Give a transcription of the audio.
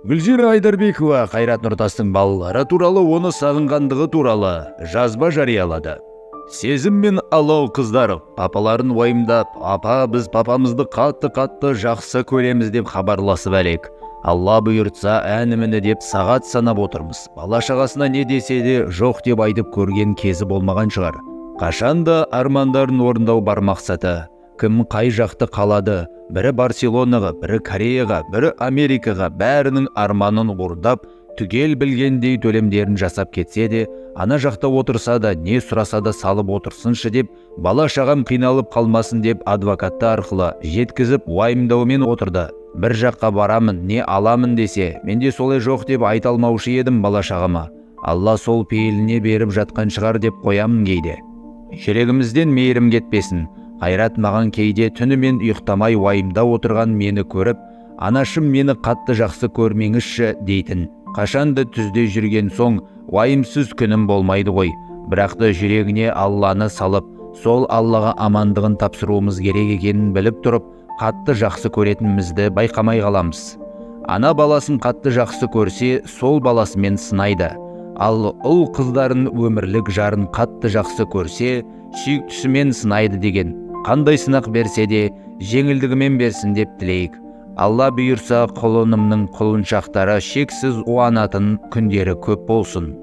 Гүлзира Айдарбекова Қайрат Нұртастың балалары туралы, оны сағынғандығы туралы жазба жариялады. Сезім мен Алау қыздар папаларын уайымдап, «Апа, біз папамызды қатты-қатты жақсы көреміз» деп хабарласып әлек. Алла бұйыртса, әні-міні деп сағат санап отырмыз. Бала шағасына не десе де, жоқ деп айтып көрген кезі болмаған шығар. Қашанда армандарын орындау бар мақсаты. Кім қай жақты қалады, бірі Барселонаға, бірі Кореяға, бірі Америкаға, бәрінің арманын орындап, түгел білгендей төлемдерін жасап кетсе де, ана жақта отырса да, не сұраса да салып отырсыншы деп, бала шағам қиналып қалмасын деп адвокатты арқылы жеткізіп, уайымдаумен отырды. Бір жаққа барамын, не аламын десе, менде солай жоқ деп айта алмаушы едім бала шағама. Алла сол пейіліне беріп жатқан шығар деп қоямын кейде. Жүрегімізден мейірім кетпесін. Қайрат маған кейде түнімен ұйықтамай уайымдап отырған мені көріп, «Анашым, мені қатты жақсы көрмеңізші» дейтін. Қашанды түзде жүрген соң уайымсыз күнім болмайды ғой. Бірақ та жүрегіне Алланы салып, сол Аллаға амандығын тапсыруымыз керек екенін біліп тұрып, қатты жақсы көретінімізді байқамай қаламыз. Ана баласын қатты жақсы көрсе, сол баласымен сынайды. Ал ұл қыздарын өмірлік жарын қатты жақсы көрсе, сүйіктісімен сынайды деген. Қандай сынақ берсе де, жеңілдігімен берсін деп тілейік. Алла бұйырса, құлынымның құлыншақтары шексіз қуанатын күндері көп болсын.